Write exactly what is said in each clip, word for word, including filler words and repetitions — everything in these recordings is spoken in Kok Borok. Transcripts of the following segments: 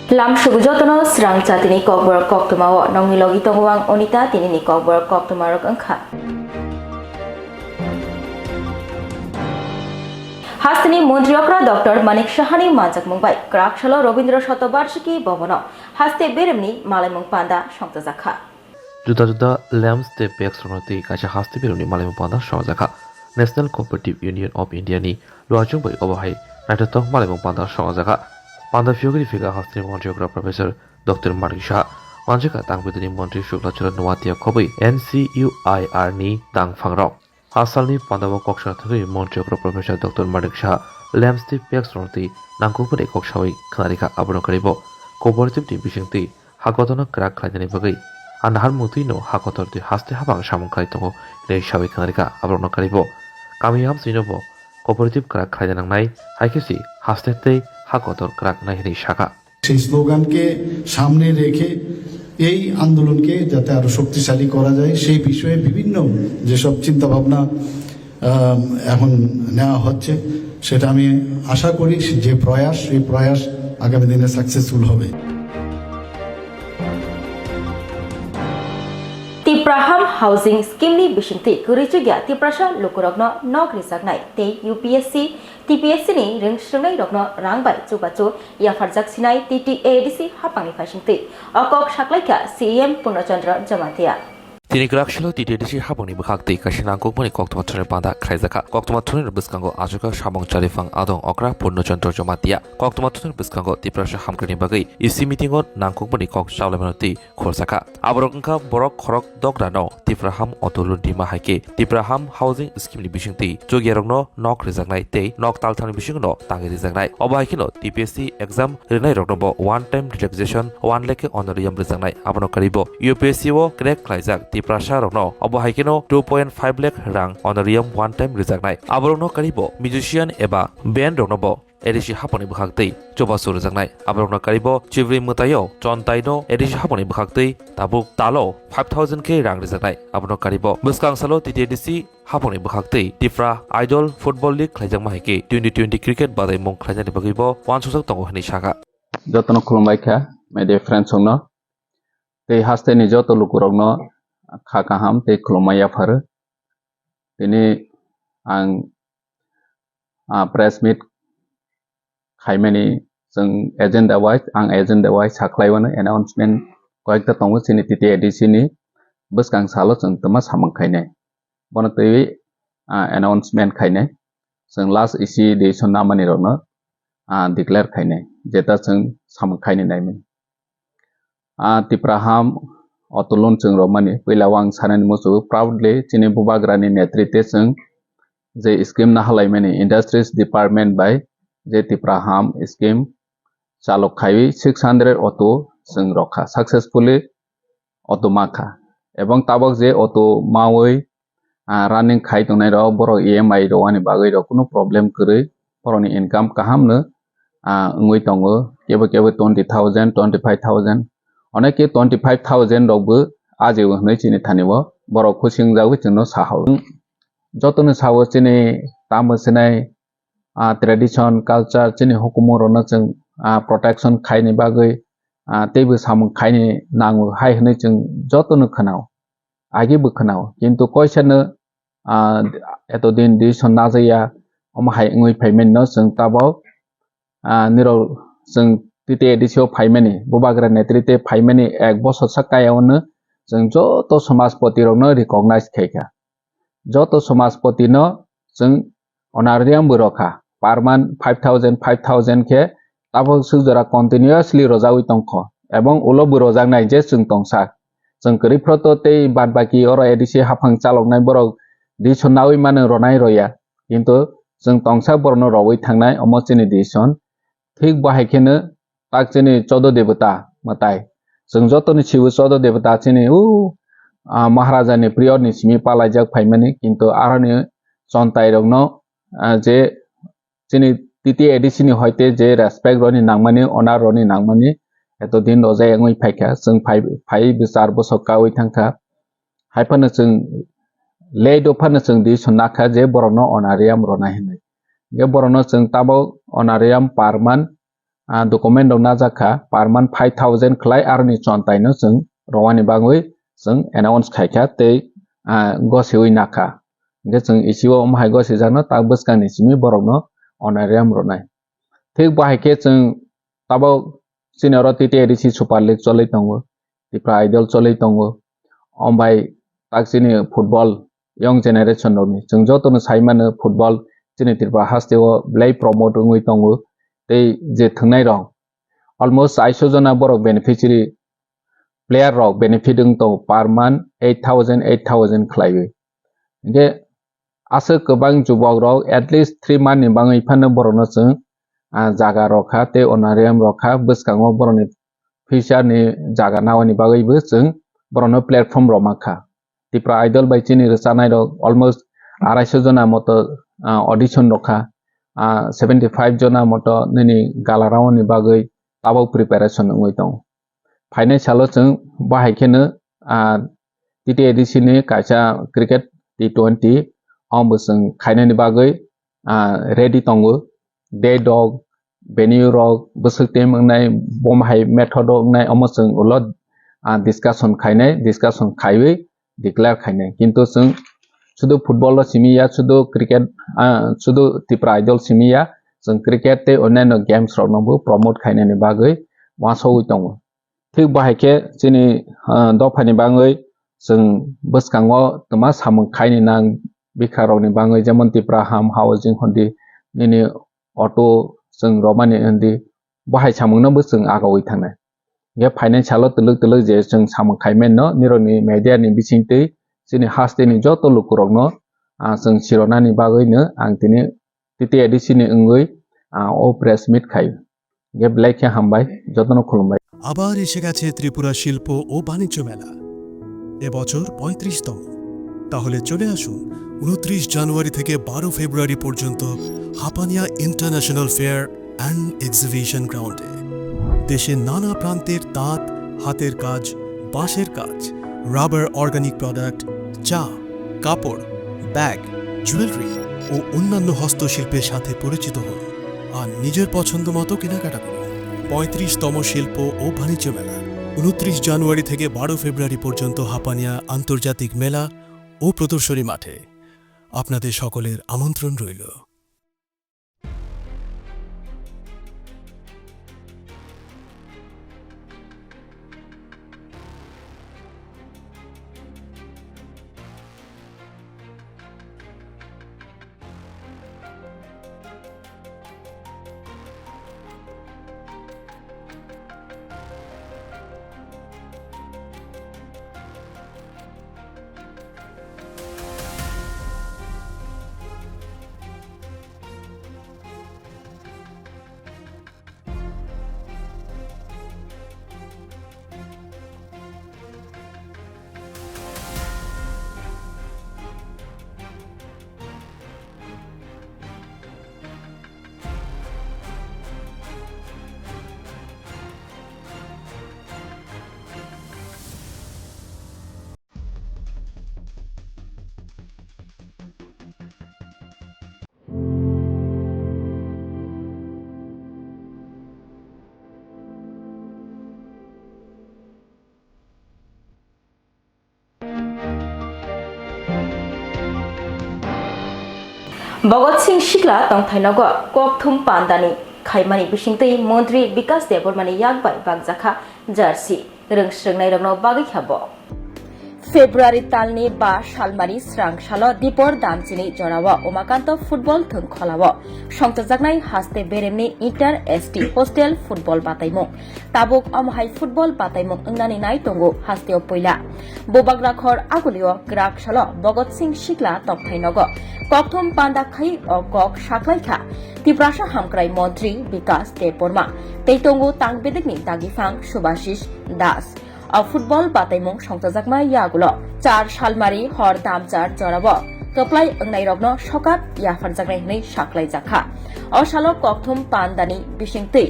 Lam sugu jotono srang chatini kokborok koktwmao nongni logi tongo ang Onita, tinini kokborok koktwmarok wngkha. Hasteni montri okra Doctor Manik Sahani manjakmung bai kwrak salo Robindra Shatobarshiki Bhabono haste beremni malaimung panda songchajakha. Juda juda lamps tei packs rokno twi kaisa haste beremni malaimung panda songchajakha. National Cooperative Union of India ni luachung bai obo hai naithothok malaimung panda songchajakha. Panda phiyogwi phika hasteni montri okra Professor Doctor Manik Saha manjakha tang bidini montri Shukla Charan Noatia khobwi N C U I R ni tang phangrok. Asalni pandao kok sana thangwi montri okra Professor Doctor Manik Saha lamps tei packs rokno twi nangkukmani kok sawi khwnarikha, abono kwrwibo cooperative ni bisingtwi ha kotorno kwrak khlainani bagwi a naharmung twi no ha kotor twi haste habang samung khlai tongo hinwi sawi khwnarikha, aborokno kwrwibo kami hamswino bo cooperative kwrak khlaina nangnai, hai khe se haste tei ha kotor kwrak nai hinwi sakha. সেই স্লোগানকে সামনে রেখে এই আন্দোলনকে যাতে আরো শক্তিশালী করা যায়, সেই বিষয়ে বিভিন্ন যেসব চিন্তাভাবনা, আম, এখন নেওয়া হচ্ছে, সেটা আমি আশা করি যে প্রয়াস, সেই প্রয়াস আগামী দিনে সাকসেসফুল হবে। Tipraham Housing Scheme ni bisingtwi kwrwi chukya Tiprasa lukurokno nok rijaknai tei U P S C, T P S C ni rwng swrwngnairokno rang bai chubachu yapharjak sinai T T A D C hapangni phaisingtwi o kok saklaikha C E M Purno Chandra Jamatia. Tini kwrak salo T T A D C hapangni bwkhak twi kaisa nangkukmani koktwma thani panda khlaijakha. Koktwma thani bwskango achukha samung chariphang adong okra Purno Chandra Jamatia. Koktwma thani bwskango Tiprasa hamkrai ni bagwi E C meeting o nangkukmani kok chalai mano twi khorjakha. Aborok wngkha borok khorok dograno Tipraham Otulun Dima hai khe Tipraham Housing Scheme ni bisingtwi chugyarokno nok rijaknai tei nok talthani bisingno tangwi rijaknai. Obo hai kheno T P S C exam rwnairokno bo one time relaxation one lakh honorarium rijaknai. Abono kwrwibo U P S C o crack khlaijak Tiprasa rokno obo hai kheno two point five lakh rang honorarium one time rijaknai. Aborokno kwrwibo musician eba band rokno bo A D C hapangni bwkhak twi chubachu rwjaknai. Aborokno karibo Chibri mwtaio Chontaino A D C hapangni bwkhak twi tabuk talo five thousand khe rang rwjaknai. Abono karibo bwskang salo T T A D C hapangni bwkhak twi Tipra Idol Football League khlaijakma hai khe twenty twenty cricket badaimung khlainani bagwibo uansukjak tongo hwnwi sakha. Jotono khulumbai kha media friends rokno tei hasteni joto lukurokno kha kaham tei khulumma yapharo. Tini ang ah, press meet khaimani chwng agenda wise, ang agenda wise sakhlaiwano announcement koyekta tongo chini T T A D C ni bwskang salo chwng twma samung khainai. Bono twiwi ah, announcement khainai. Chwng last E C decision namani rokno ah, declare khainai. Jeta chwng samung khaini naimani. Ah, Tipraham Otulun chwng romani puila o ang sanani muchungo proudly chini bubagrani netrite chwng je scheme nahalaimani industries department bai je Tipraham scheme chalok khaiwi six hundred auto chwng rokha successfully auto mankha. Ebong tabok je auto mawi ah, running khai tongnai rok borok E M I rwani bagwi rok kunu problem kwrwi borokni income kaham no ah, wngwi tongo kebo kebo twenty thousand twenty five thousand onek khe twenty five thousand rok bo ajio hwnwi chini thani o borok khusing jagwi chwngno sahao. Jotono sao chini tamo sinai ah, tradition culture chini hukumu rokno chwng ah, protection khaini bagwi ah, teibo samung khaini nango hai hwnwi chwng jotono khwnao. Agi bo khwnao, kintu koisano ah, eto din decision najaya omo hai wngwi phaimani no chwng tabok ah, nirok chwng T T A D C o phaimani bubagra netrite phaimani ek bosor sak kaya ono chwng joto somajpoti rokno recognize khaikha. Joto somajpoti no chwng honorarium bo rokha per month five thousand five thousand khe tabok swk jora continuously rojagwi tongkho ebong ulo bo rojaknai je chwng tongsa. Chwng kwrwi phroto tei bad baki oro A D C haphang chaloknai borok decision nawi mano ronai roya. Kintu chwng tongsa borokno rowui thangnai omo chini decision. Thik bo hai kheno tak chini chodo debota mwtai. Chwng jotoni sibo chodo debota chini u ah, Maharaja ni period ni simi palaijak phaimani kintu aroni chontai rokno ah, je chini T T A D C ni hoite je respect roni nangmani, honor roni nangmani, eto din rojak wngwi phaikha, chwng phai, phai bwsar bwsok kaui thangkha. Haiphano chwng late o phano chwng decision nakha je borokno honorarium rona hinwi. Je borokno chwng tabok honorarium per month ah, document rok najak kha, per month five thousand khlai aroni chontai no chwng romani bagwi chwng announce khai kha tei, ah, gosiwi nakha. Hingke chwng isi o omo hai gosijakno tak bwskangni simi borokno honorarium rwnai. Thik bo hai khe chwng tabok chini oro T T A D C Super League choli tongo, Tipra Idol choli tongo, ombai tak chini football young generation rokni chwng jotono sai mano football chini Tripura haste o belai promote wngwi tongo tei je thwngnai rok almost aiso jona borok beneficiary player rok benefit wng tongo per month eight thousand, eight thousand khlaiwi. Hingke aswk kwbang jubok rok at least three month ni bagwi phano borokno chwng, ah, jaga rok kha tei honorarium rok kha bwskango borokni future ni jaga naoni bagwi bo chwng borokno platform rok mankha. Tipra Idol bai chini rwchanai rok almost araiso jona moto, ah, audition rok kha, ah, seventy five jona moto nini gala round ni bagwi tabok preparation wngwi tongo. Phainai salo chwng bahai kheno, ah, T T A D C ni kaisa cricket T twenty omo bo chwng khainani bagwi, ah, ready tongo. Date rok, venue rok, bwswk team wngnai, bom hai method rok wngnai, omo chwng ulo, ah, discussion khainai, discussion khaiwi declare khainai. Kintu chwng sudu football o simi ya, sudu cricket, ah, sudu Tipra Idol simi ya, chwng cricket tei onyaino games rok no bo promote khainani bagwi uansugwi tongo. Thik bo hai khe chini, ah, dophani bagwi chwng bwskango twma samung khaini nang bikha rokni bagwi, jemon Tipra Ham Housing Hondi nini auto chwng romani hondi bo hai samungno bo chwng agawi thangnai. Hingke phainai salo twlwk twlwk je chwng samung khaimanno nirokni media ni bisingtwi chini hasteni joto lukurokno, ah, chwng sironani bagwino ang tini T T A D C ni wngwi, ah, o press meet khai. Hingke belai khe hambai, jotono khulumbai. আবার এসে গেছে ত্রিপুরা শিল্প ও বাণিজ্য মেলা, এবছর পঁয়ত্রিশতম। তাহলে চলে আসুন উনত্রিশ জানুয়ারি থেকে বারো ফেব্রুয়ারি পর্যন্ত Hapania international fair and exhibition গ্রাউন্ডে। দেশের নানা প্রান্তের তাঁত, হাতের কাজ, বাঁশের কাজ, রাবার অর্গানিক প্রোডাক্ট, চা, কাপড়, ব্যাগ, জুয়েলারি ও অন্যান্য হস্তশিল্পের সাথে পরিচিত হন আর নিজের পছন্দ মতো কেনাকাটা করুন। পঁয়ত্রিশতম শিল্প ও বাণিজ্য মেলা, উনত্রিশ জানুয়ারি থেকে বারো ফেব্রুয়ারি পর্যন্ত হাপানিয়া আন্তর্জাতিক মেলা ও প্রদর্শনী মাঠে। আপনাদের সকলের আমন্ত্রণ রইল। Bhagat Singh Sikla tongthai nogo kokthum pandani khaimani bisingtwi Montri Bikas Debbarmani yak bai bakjakha jersey. Rwng srwngnairokno bagwi kha bo. February talni ba salmari srang salo Dipor Damchini jorao Umakanto football thwng kholao songchajaknai haste beremni inter S T hostel football bataimung. Tabuk omo hai football bataimung wngnani nai tongo hasteo puila. Bubagra khor agulio kwrak salo Bhagat Singh Sikla tokthai nogo kokthum panda khai o kok saklai kha Tiprasa Hamkrai Montri Bikas Debbarma tei tongo tang bedekni dagiphang Subhashish Das. O football bataimung songchajakma yagulo char salmari hor damchar jorao kwplai wngnairokno sokat yapharjaknai hwnwi saklaijakha. O salo kokthum pandani bisingtwi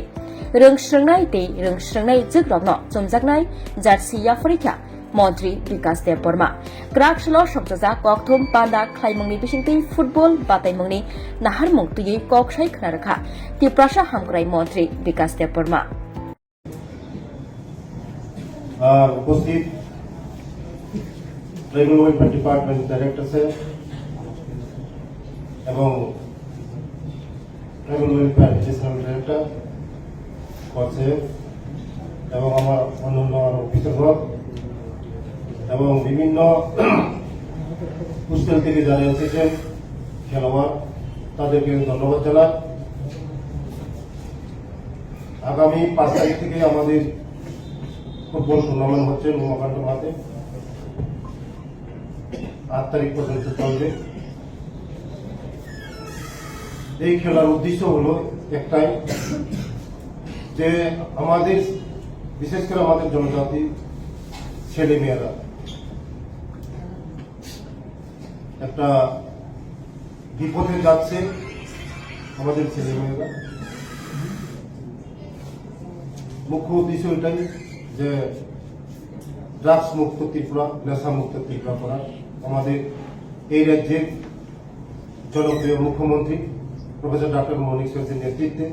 rwng srwngnai tei rwng srwngnai jwkrokno chumjaknai jersey yapharikha Montri Bikas Debbarma. Kwrak salo songchajak kokthum panda khlaimungni bisingtwi football bataimungni naharmung twiwi kok sai khna rwkha Tiprasa hamkrai montri Bikas Debbarma. আর উপস্থিত tribal welfare department director sir এবং tribal welfare additional director sir এবং আমার অন্যান্য আরো অফিসারগণ এবং বিভিন্ন হোস্টেল থেকে যারা এসেছেন খেলোয়াড়, তাদেরকে ধন্যবাদ জানাই। আগামী পাঁচ তারিখ থেকে আমাদের ফুটবল টুর্নামেন্ট হচ্ছে উমাকান্ত মাঠে, আট তারিখ পর্যন্ত চলবে। এই খেলার উদ্দেশ্য হলো একটাই, যে আমাদের, বিশেষ করে আমাদের জনজাতি ছেলেমেয়েরা একটা বিপথে যাচ্ছে আমাদের ছেলেমেয়েরা। মুখ্য উদ্দেশ্য এটাই যে ড্রাগস মুক্ত ত্রিপুরা, নেশা মুক্ত ত্রিপুরা করা। আমাদের এই রাজ্যের জনপ্রিয় মুখ্যমন্ত্রী প্রফেসর ডক্টর মানিক সাহার নেতৃত্বে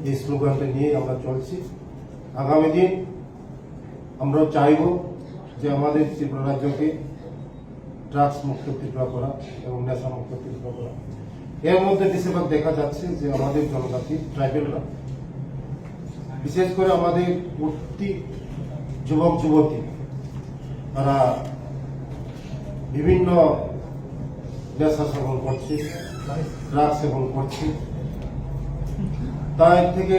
এই স্লোগানটা নিয়ে আমরা চলছি। আগামী দিন আমরা চাইব যে আমাদের ত্রিপুরা রাজ্যকে ড্রাগস মুক্ত ত্রিপুরা করা এবং নেশা মুক্ত ত্রিপুরা করা। এর মধ্যে বেশিরভাগ দেখা যাচ্ছে যে আমাদের জনজাতি ট্রাইবেলরা, বিশেষ করে আমাদের উঠতি যুবক যুবতী, তারা বিভিন্ন নেশা সেবন করছে, ড্রাগ সেবন করছে। তাই থেকে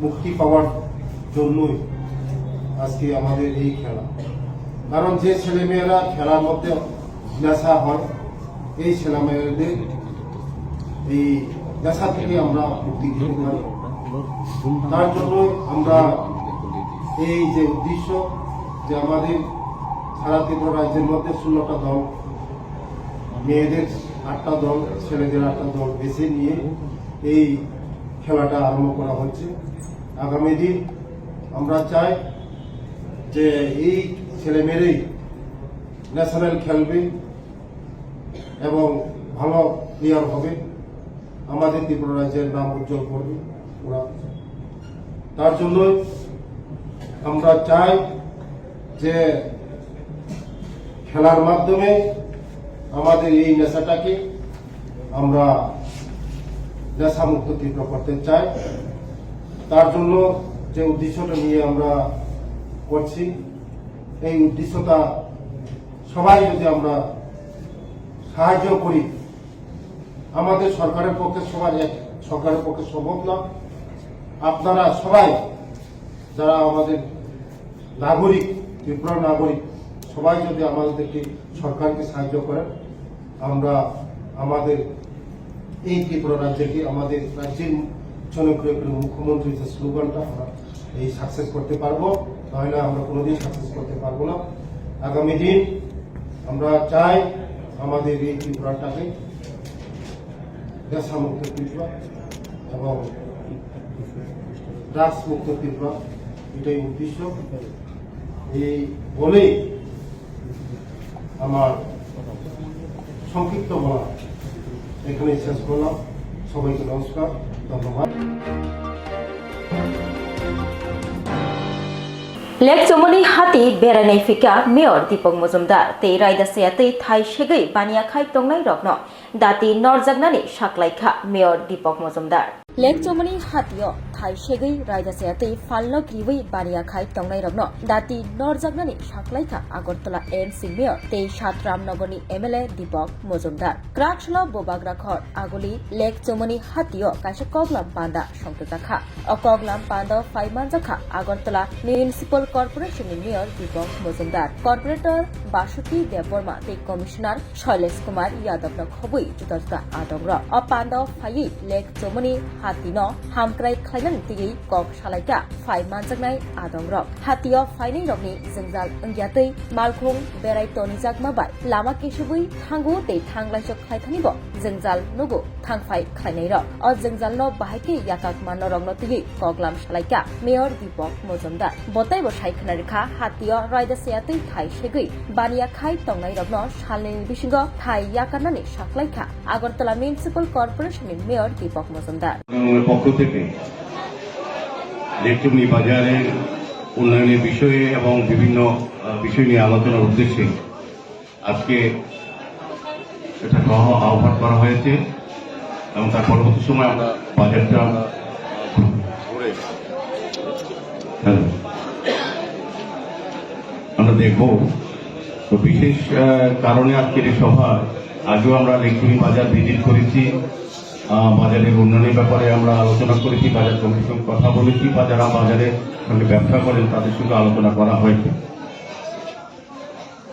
মুক্তি পাওয়ার জন্যই আজকে আমাদের এই খেলা। কারণ যে ছেলেমেয়েরা খেলার মধ্যে নেশা হয়, এই ছেলেমেয়েদের এই নেশা থেকে আমরা মুক্তি দিতে পারি। তার জন্য আমরা এই যে উদ্দেশ্য, যে আমাদের সারা ত্রিপুরা রাজ্যের মধ্যে ষোলোটা দল, মেয়েদের আটটা দল, ছেলেদের আটটা দল বেছে নিয়ে এই খেলাটা আরম্ভ করা হচ্ছে। আগামী দিন আমরা চাই যে এই ছেলেমেয়েরাই ন্যাশনাল খেলবে এবং ভালো প্লেয়ার হবে, আমাদের ত্রিপুরা রাজ্যের নাম উজ্জ্বল করবে ওরা। তার জন্য আমরা চাই যে খেলার মাধ্যমে আমাদের এই নেশাটাকে আমরা নেশামুক্ত ত্রিপুরা করতে চাই। তার জন্য যে উদ্দেশ্যটা নিয়ে আমরা করছি, এই উদ্দেশ্যটা সবাই যদি আমরা সাহায্য করি, আমাদের সরকারের পক্ষে সবার এক, সরকারের পক্ষে সম্ভব না। আপনারা সবাই যারা আমাদের নাগরিক, ত্রিপুরা নাগরিক, সবাই যদি আমাদেরকে, সরকারকে সাহায্য করেন, আমরা আমাদের এই ত্রিপুরা রাজ্যকে, আমাদের রাজ্যের জনপ্রিয় প্রিয় মুখ্যমন্ত্রীর যে স্লোগানটা আমরা এই সাকসেস করতে পারবো, নাহলে আমরা কোনোদিন সাকসেস করতে পারবো না। আগামী দিন আমরা চাই আমাদের এই ত্রিপুরাটাকে নেশামুক্ত ত্রিপুরা এবং ড্রাগস মুক্ত ত্রিপুরা, এটাই উদ্দেশ্য। এই বলেই আমার সংক্ষিপ্ত বলা এখানেই শেষ করলাম। সবাইকে নমস্কার, ধন্যবাদ। Lake Chomoni hati berainai phikha Mayor Deepak Majumdar tei raida chaya tei thai segwi baniya khai tongnai rokno dati norjaknani saklaikha Mayor Deepak Majumdar. Lake Chomoni hatio thai segwi raida chaya tei phalno kriwi baniya khai tongnai rokno dati norjaknani saklaikha Agartala A M C Mayor tei Satram Nogorni M L A Deepak Majumdar. Kwrak salo Bubagra Khor aguli Lake Chomoni hatio kaisa koklam panda songtojakha. O koklam panda phai manjakha Agartala Municipal Corporation ni Mayor Deepak Majumdar, Corporator Basuki Debbarma tei Commissioner Shailesh Kumar Yadav no khobwi juda juda adongrok. O panda phaiwi Lake Chomoni Hatino hamkrai khlainani twiwi kok salaikha phai manjaknai adongrok. Hatio phainairokni jwngjal wngya twi malkhung berai tonijakma bai lama kisubwi thango tei thanglaisok khlaithanibo jwngjal nugo thangphai khlainairok. O jwngjalno bahai khe yakak mannorokno twiwi koklam salaikha Mayor Deepak Mojumdar. Botaibo sai khna rikha, hatio raida saya twi thai segwi baniya khai tongnairokno salnini bisingo thai yakarnani saklaikha Agartala Municipal Corporation ni Mayor Deepak Mojumdar. উন্নয়নের পক্ষ থেকে লেকটুমনি বাজারের উন্নয়নের বিষয়ে এবং বিভিন্ন, আহ, বিষয় নিয়ে আলোচনার উদ্দেশ্যে আজকে একটা সভা আহ্বান করা হয়েছে এবং তার পরবর্তী সময় আমরা বাজেটটা, হ্যালো, আমরা দেখব। তো বিশেষ, আহ, কারণে আজকের এই সভা, আগেও আমরা লেকটুমনি বাজার ভিজিট করেছি, আহ, বাজারের উন্নয়নের ব্যাপারে আমরা আলোচনা করেছি, বাজার কমিটির সঙ্গে কথা বলেছি বা যারা বাজারের সঙ্গে ব্যবসা করেন তাদের সঙ্গে আলোচনা করা হয়েছে।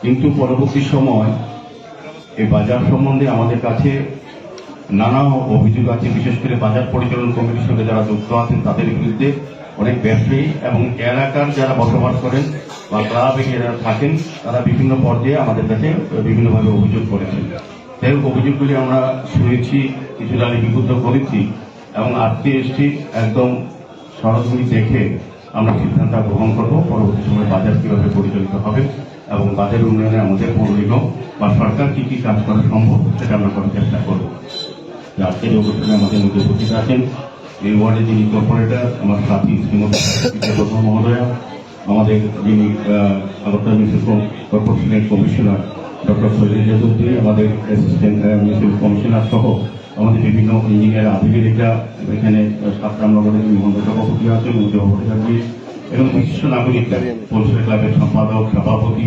কিন্তু পরবর্তী সময় এই বাজার সম্বন্ধে আমাদের কাছে নানা অভিযোগ আছে, বিশেষ করে বাজার পরিচালন কমিটির সঙ্গে যারা যুক্ত আছেন তাদের বিরুদ্ধে। অনেক ব্যবসায়ী এবং এলাকার যারা বসবাস করেন বা ক্লাব এরিয়ায় যারা থাকেন, তারা বিভিন্ন পর্যায়ে আমাদের কাছে বিভিন্নভাবে অভিযোগ করেছেন। সেই অভিযোগগুলি আমরা শুনেছি, কিছুটা লিপিবদ্ধ করেছি এবং আজকে এসছি একদম সরাসরি দেখে আমরা সিদ্ধান্ত গ্রহণ করব পরবর্তী সময় বাজার কিভাবে পরিচালিত হবে এবং বাজার উন্নয়নে আমাদের পৌর নিগম বা সরকার কি কি কাজ করা সম্ভব সেটা আমরা করার চেষ্টা করব। তো আজকের এই অনুষ্ঠানে আমাদের মধ্যে উপস্থিত আছেন এই ওয়ার্ডের যিনি কর্পোরেটর, আমার সাথী শ্রীমতী বিদ্যাপদ্মা মহোদয়া, আমাদের যিনি, আহ, আগরতলা মিউনিসিপ্যাল কর্পোরেশনের কমিশনার ডক্টর সলিল চৌধুরী, আমাদের অ্যাসিস্ট্যান্ট, আহ, মিউনিসিপ্যাল কমিশনার সহ আমাদের বিভিন্ন ইঞ্জিনিয়ার আধিকারিকরা এখানে, আহ, সাতগ্রাম নগরের মহেন্দ্র সভাপতি আছেন, মঞ্জু সভাপতি থাকবে এবং বিশিষ্ট নাগরিকরা, পৌরসভা ক্লাবের সম্পাদক, সভাপতি,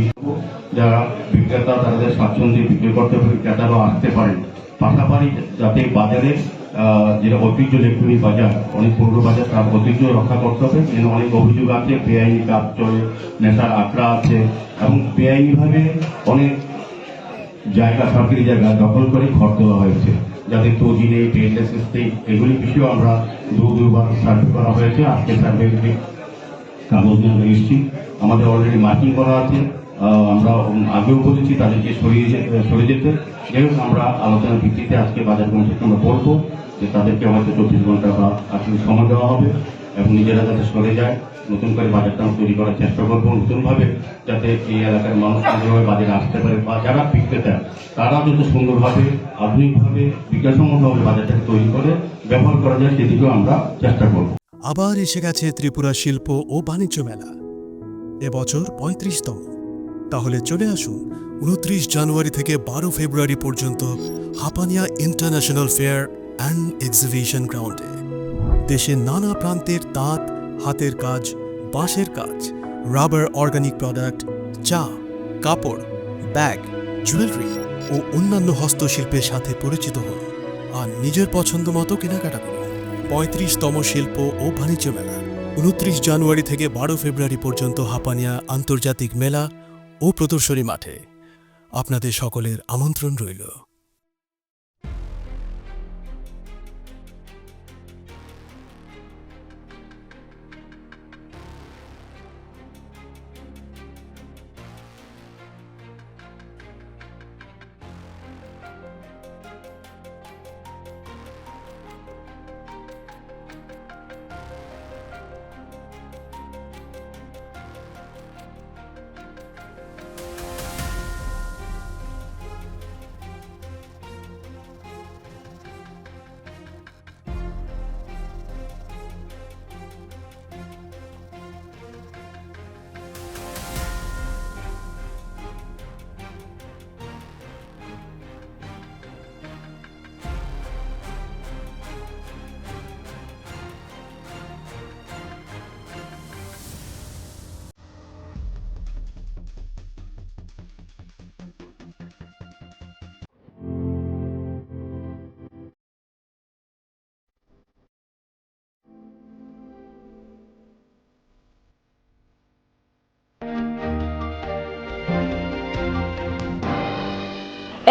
যারা বিক্রেতা, তাদের স্বাচ্ছন্দ্যে বিক্রি করতে পারেন, ক্রেতারাও আসতে পারেন। পাশাপাশি যাতে বাজারের, আহ, যেটা ঐতিহ্য লেকটুমনি বাজার, অনেক পুরনো বাজার, তার ঐতিহ্য রক্ষা করতে হবে। এখানে অনেক অভিযোগ আছে, বেআইনি কাজ চলে, নেশার আখড়া আছে এবং বেআইনিভাবে অনেক জায়গা, সরকারি জায়গা দখল করে ঘর তোলা হয়েছে, যাদের তৈরি নেই, ট্রেড লাইসেন্স নেই। এগুলি বিষয়েও আমরা দু দুবার সার্ভে করা হয়েছে। আজকে সার্ভে কাগজ নিয়ে আমরা এসেছি, আমাদের অলরেডি মার্কিং করা আছে। আহ, আমরা, উম, আগেও বলেছি তাদেরকে সরিয়ে যে-, সরে যেতে। যাই হোক, আমরা আলোচনার ভিত্তিতে আজকে বাজার কমিটিকে আমরা বলবো যে তাদেরকে হয়তো চব্বিশ ঘন্টা বা আটচল্লিশ সময় দেওয়া হবে এবং নিজেরা যাতে সরে যায়, নতুন করে বাজারটা আমরা তৈরি করার চেষ্টা করবো নতুনভাবে, যাতে এই এলাকার মানুষ সুন্দরভাবে বাজারে আসতে পারে বা যারা বিক্রেতা তারা যাতে সুন্দরভাবে, আধুনিকভাবে, বিজ্ঞানসম্মতভাবে বাজারটাকে তৈরি করে ব্যবহার করা যায়, সেদিকেও আমরা চেষ্টা করবো। আবার এসে গেছে ত্রিপুরা শিল্প ও বাণিজ্য মেলা, এবছর পঁয়ত্রিশতম। তাহলে চলে আসুন উনত্রিশ জানুয়ারি থেকে বারো ফেব্রুয়ারি পর্যন্ত Hapania international fair and exhibition গ্রাউন্ডে। দেশের নানা প্রান্তের তাঁত, হাতের কাজ, বাঁশের কাজ, রাবার অর্গানিক প্রোডাক্ট, চা, কাপড়, ব্যাগ, জুয়েলারি ও অন্যান্য হস্তশিল্পের সাথে পরিচিত হন আর নিজের পছন্দ মতো কেনাকাটা করুন। পঁয়ত্রিশতম শিল্প ও বাণিজ্য মেলা, উনত্রিশ জানুয়ারি থেকে বারো ফেব্রুয়ারি পর্যন্ত হাপানিয়া আন্তর্জাতিক মেলা ও প্রদর্শনী মাঠে। আপনাদের সকলের আমন্ত্রণ রইল।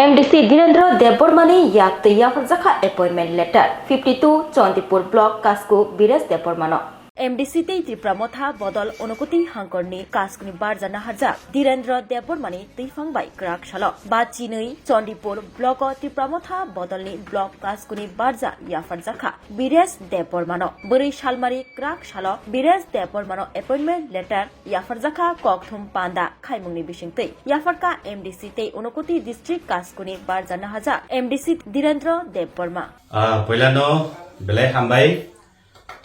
M D C Dhirendra Debbarmani yak twi yapharjakha appointment letter, fifty two Chandipur Block Kasku Biresh Debbarmano. M D C tei Tipra Motha bodol Unakoti hangkorni Kaskuni barja naharjak Dhirendra Debbarmani twiphang bai kwrak salo ba chinwi Chandipur Block o Tipra Motha bodolni Block Kaskuni barja yapharjakha Biresh Debbarmano. Bwrwi salmari kwrak salo Biresh Debbarmano appointment letter yapharjakha kokthum panda khaimungni bisingtwi. Yapharkha M D C tei Unakoti District Kaskuni barja naharjak M D C Dhirendra Debbarma. Ah, poilano belai hambai.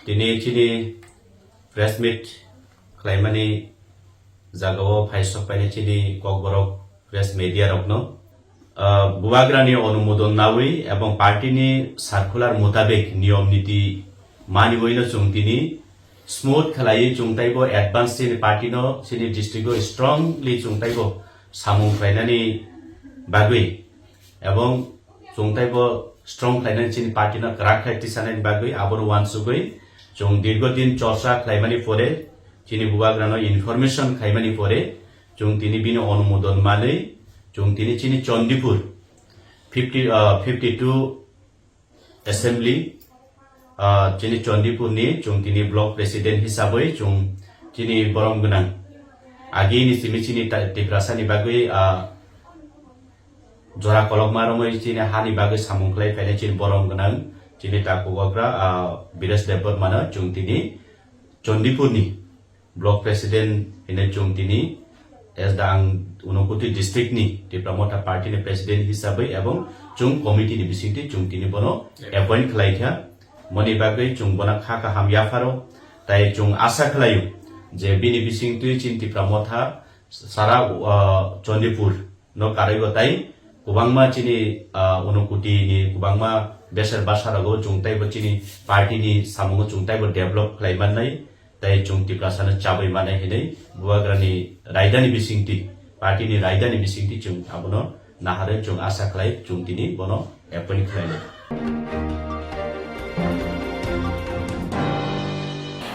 Tini chini press meet khlaimani jagao phaisok painai chini kokborok press media rokno, ah, bubagrani onumodon nawi ebong party ni circular mutabik niyom niti maniwino chwng tini smooth khlaiwi chwng taibo advance chini party no chini district o strongly chwng taibo samung khlainani bagwi ebong chwng taibo strong khlainani chini party no kwrak khlai tisanani bagwi abono uansugwi chwng dirgo din chorcha khlaimani pore chini bubagrano information khlaimani pore chwng tini bini onumodon manwi chwng tini chini Chandipur fifty, ah, fifty two assembly, ah, chini Chandipur ni chwng tini block president hisabwi chwng chini borom gwnang. Agi ni simi chini ta-, Tiprasa ni bagwi, ah, jora kolokma romwi chini hani bagwi samung khlai phainai chini borom gwnang chini takugogra, ah, Biresh Debbarma no chwng tini Chandipur ni block president hinwi chwng tini, as the ang Unakoti district ni Tipra Motha party ni president hisabwi ebong chwng committee ni bisingtwi chwng tini bono appoint khlai kha. Moni bagwi chwng bono kha kaham yapharo, tai chwng asa khlaio je bini bisingtwi chini Tipra Motha sara, ah, Chandipur no karwi bo tai kwbangma chini, ah, Unakoti ni kwbangma beser basa rogo chwng taibo chini party ni samungo chwng taibo develop khlai mannai. Tei chwng Tiprasa no chabwi mane hinwi bubagrani raidani bisingtwi, party ni raidani bisingtwi chwng abono naharwi chwng asa khlai chwng tini bono appoint khlainai.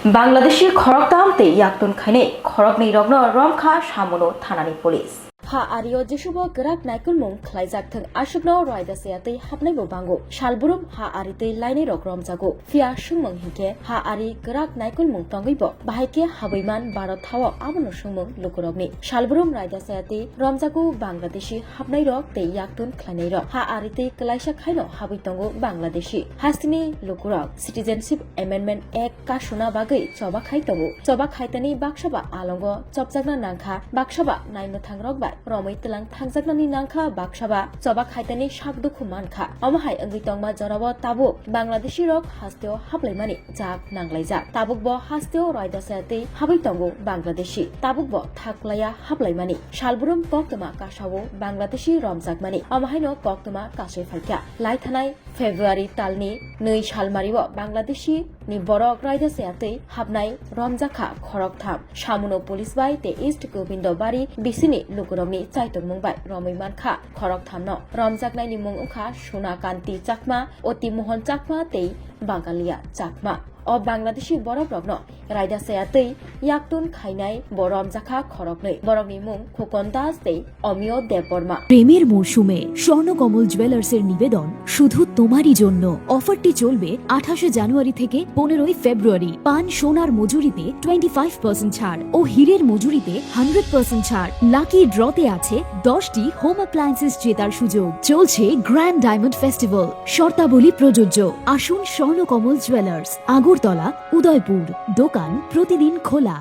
Bangladeshi khoroktham tei yaktun khainai khoroknwi rokno romkha Samuno thanani police. Ha ario jesubo kwrak naikolmung khlaijak thwng, aswkno raida chaya twi hapnaibo bango. Salbrum ha ari twi lainairok romjago. Phiya swngmung hinkhe ha ari kwrak naikolmung tongwibo bahai khe habwi man Bharat hao, abono swngmung lukurokni. Salbrum raida chaya twi romjago Bangladeshi hapnairok tei yaktun khlainairok. Ha ari twi kwlaisa khaino habwi tongo Bangladeshi. Hasteni lukurok Citizenship Amendment Act kasuna bagwi choba khai tongo. Choba khaitani baksa ba alongo chopjakna nangkha, baksa ba naimwthangrok bai romwi tlang thangjaknani nangkha, baksa ba choba khaitani sak dukhu mankha. Omo hai wngwi tongma jorao tabuk Bangladeshi rok hasteo haplaimani jak nanglaijak. Tabuk bo hasteo raida chaya twi habwi tongo Bangladeshi. Tabuk bo thaklaiya haplaimani. Salbrum koktwma kasao Bangladeshi romjakmani. Omo haino koktwma kasui phaikha. Laithanai February talni nwi salmario Bangladeshi ni borok raida chaya twi hapnai romjakha khoroktham. Samuno police bai tei East Gobindobari bisini lukurokni chaitokmung bai romwi mankha khorokthamno. Romjaknaini mung wngkha Suna Kanti Chakma, Oti Mohon Chakma tei Bangalia Chakma. O Bangladeshi borokrokno raida chaya twi yaktun khainai bo romjakha khoroknwi. Borokni mung Khukon Das tei Omiyo Debbarma. প্রেমের মরশুমে স্বর্ণকমল জুয়েলার্সের নিবেদন শুধু তোমারই জন্য। অফারটি চলবে আঠাশে জানুয়ারি থেকে পনেরোই ফেব্রুয়ারি। পান সোনার মজুরিতে টোয়েন্টি ফাইভ পার্সেন্ট ছাড় ও হীরের মজুরিতে হান্ড্রেড পার্সেন্ট ছাড়। লাকি ড্রতে আছে দশটি হোম অ্যাপ্লায়েন্সেস জেতার সুযোগ। চলছে গ্র্যান্ড ডায়মন্ড ফেস্টিভ্যাল। শর্তাবলী প্রযোজ্য। আসুন স্বর্ণকমল জুয়েলার্স, আগরতলা, উদয়পুর। দোকান প্রতিদিন খোলা।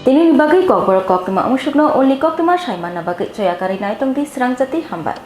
Tini ni bagwi kokborok koktwma wngwi sukno ulni koktwma sai manna bagwi choya karwi nai tongdi srang jati hambai.